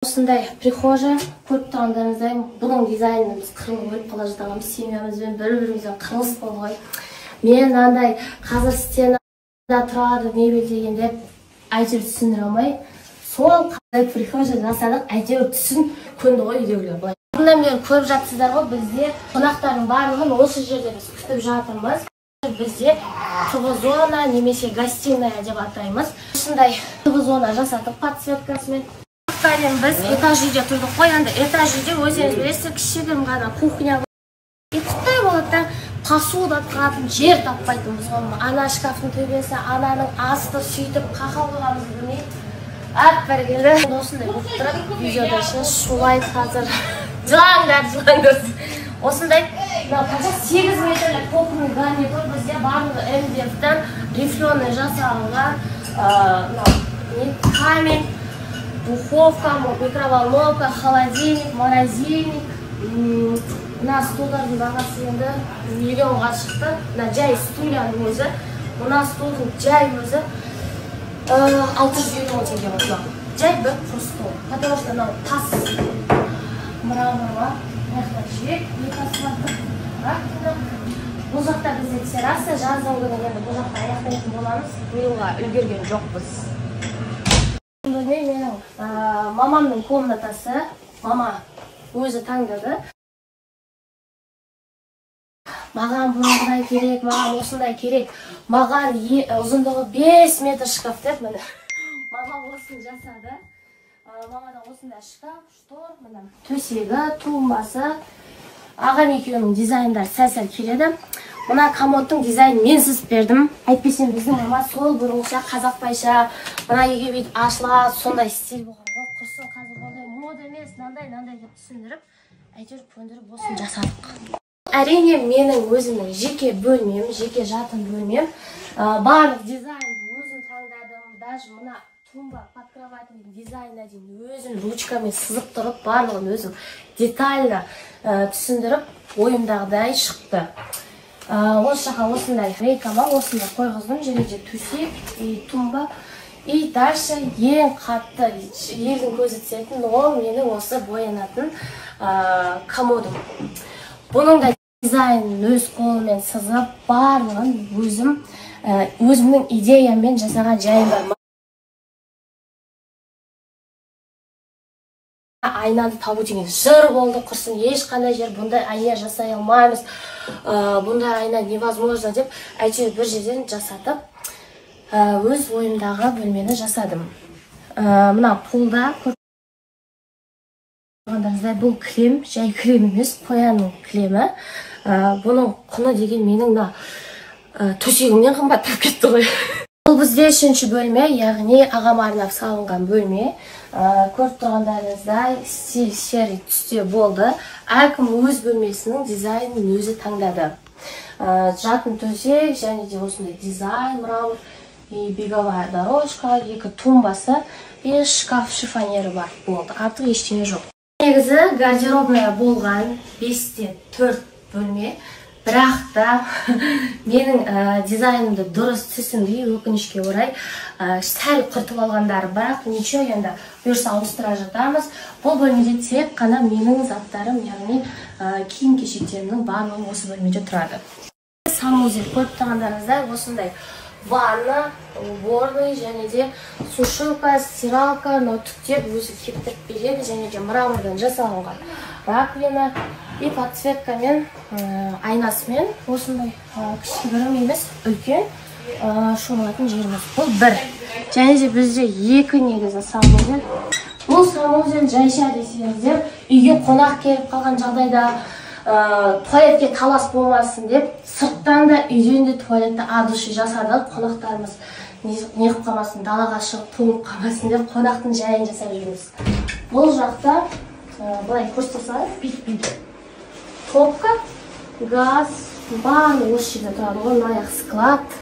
Осындай прихожая, көріп тұрғандарыңыздай, бұның дизайнын біз қырылып өліп қала жатамыз, семьямызбен бір-бірімізден қырылыс болды ғой. Мен мынандай қазір стенада тұрады мебель деген деп әйтеуір түсіндіре алмай, сол қандай прихожая жасадық, әйтеуір түсін көнді ғой үйдегілер. Былай бұрыннан бері көріп жатсыздар ғой, бізде қонақтардың барлығын осы жерде біз күтіп жатырмыз. Бізде ТВ зона немесе гостиная деп атаймыз. Осындай ТВ зона жасадық подсветкасымен. Біз этаж үйде тұрдық қой, енді этаж үйде өздеріңіз білесіздер, кішігірім ғана кухня. И құттай болады да, посуда тұратын жер таппайтынбыз ғой. Ана шкафтың төбесі, ананың асты, сөйтіп қақау қойғанымызды білмей әп бәрекелді. Осындай болып тұрады, видеода ше шулайды қазір. Жылаңдар, жылаңдар. Осындай мына қанша 8 метрлік кухонный гарнитур бізде барлығы МДФ-тан рифленый жасалынған, мынау камень, духовка, микроволновка, холодильник, морозильник. Мына столдардың бағасы енді миллионға шықты. Мына жай стульяның өзі, мына столдың жай өзі 650 мың теңге болды. Жай бір құр стол. Потому что мынау тас мрамор бар, мына жақта жібек плитасы бар, раковина. Бұл жақта бізде терраса, жаздың күні енді бұл жақта аяқтайтын боламыз. Биылға үлгерген жоқпыз. Бөлме менің мамамның комнатасы. Мама өзі таңдады. Маған бұндай керек, маған осындай керек, маған ұзындығы 5 метр шкаф деп міне. Мама осыны жасады. Мамада осындай шкаф, штор, міне төсегі, тумбасы. Ағам екеуінің дизайндары сәл-сәл келеді. Мына комодтың дизайнын мен сызып бердім. Әйтпесе біздің мама сол бұрынғыша қазақбайша, мына үйге бүйтіп ашылады, сондай стиль болған ғой. Құрсын қазір ондай мода емес, мынандай мынандай деп түсіндіріп, әйтеуір көндіріп осыны жасадық. Әрине менің өзімнің жеке бөлмем, жеке жатын бөлмем. Барлық дизайнды өзім таңдадым. Даже мына тумба под кроватының дизайнына дейін өзім ручкамен сызып тұрып, барлығын өзім детально түсіндіріп, ойымдағыдай шықты. Осы жаққа осындай рейкама осындай қойғыздым, және де төсек и тумба. И дальше ең қатты елдің көзі түсетін ол менің осы боянатын комодым. Бұның да дизайнын өз қолыммен сызып, барлығын өзім, өзімнің идеяммен жасаған жайым бар. Айнаны табу деген жыр болды, құрсын, ешқандай жер бұндай айна жасай алмаймыз, бұндай айна невозможно деп әйтеуір бір жерден жасатып, өз ойымдағы бөлмені жасадым. Мына полда көріп тұрғандарыңыздай бұл кілем, жай кілем емес, қоянның кілемі. Бұның құны деген менің мына төсегімнен қымбат болып кетті ғой. Бұл бізде үшінші бөлме, яғни ағама арнап салынған бөлме. Көріп тұрғандарыңыздай стиль серый түсте болды. Әркім өз бөлмесінің дизайнын өзі таңдады. Жатын төсек және де осындай дизайн, мрамор и беговая дорожка, екі тумбасы и шкаф шифонері бар болды. Артық ештеңе жоқ. Негізі гардеробная болған 5-те 4 бөлме. Бірақ та менің дизайнымды дұрыс түсінбей, өкінішке орай, сәл құртып алғандары, бірақ ничего, енді бұйырса ауыстыра жатармыз. Бұл бөлмеде тек қана менің заттарым, яғни киім-кешектерімнің барлығы осы бөлмеде тұрады. Санузел көріп тұрғандарыңыздай осындай ванна, уборный және де сушилка, стиралка, мынау түктеп өзі кептіріп береді, және де мрамордан жасалынған раковина и подсветкамен, айнасымен осындай кішігірім емес, үлкен шомылатын жеріміз. Бұл бір. Және де бізде екі негізі санузел. Бұл санузел жайша десеңіздер, үйге қонақ келіп қалған жағдайда туалетке талас болмасын деп сырттан да үйден де туалетті от души жасадық. Қонақтарымыз не қылып қалмасын, далаға шығып тоңып қалмасын деп қонақтың жайын жасап жүрміз. Бұл жақта былай көрсете салайын, бүйтіп топка, газ, барлығы осы жерде тұрады ғой. Мына жақ склад.